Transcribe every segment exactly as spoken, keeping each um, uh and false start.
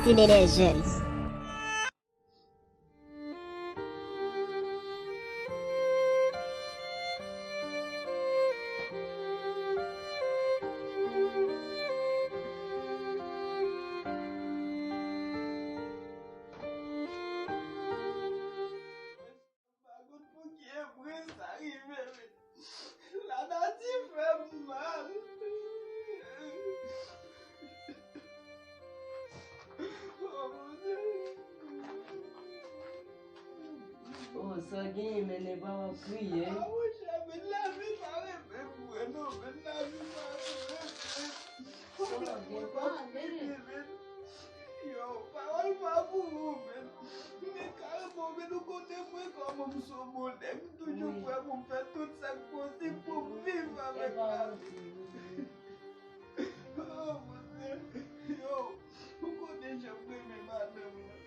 Une des jeunes. Pa konn pou ki epre sa rive, men lanati fè m mal. Oh, Bondye. Oh, sa genyen, men nèg pa w ap kriye. Ah, monchè, men lavi pa renmen m vre, non, men lavi pa renmen m. Sa va byen pase, men. Yo, pawòl pa pou ou, men. Men kareman, men ou konnen mwen kòman m se yon bon nèg. M toujou prè pou m fè tout sa k posib pou m viv avèk lavi. Oh, Bondye. Yo, ou konnen jan m renmen madanm nan.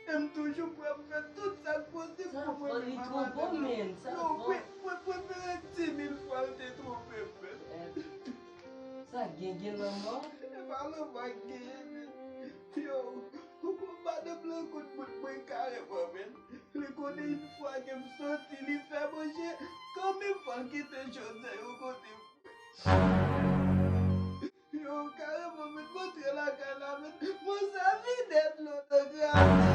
E m toujou prè pou m fè tout sa k posib pou m renmen madanm nan. Yo, mwen, mwen prefere di mil fwa l te twonpe m, men. Sa k gen, gen lanmò? E pa lanmò k genyen, men. Yo, ou konn madanm lan konn bout mwen kareman, men. Li konnen yon fwa ke m soti, li fè manje, kanmenm fò l kite Jozè yon kote. Yo, kareman, men m antre lakay la, men manzè vide dlo nan kraze.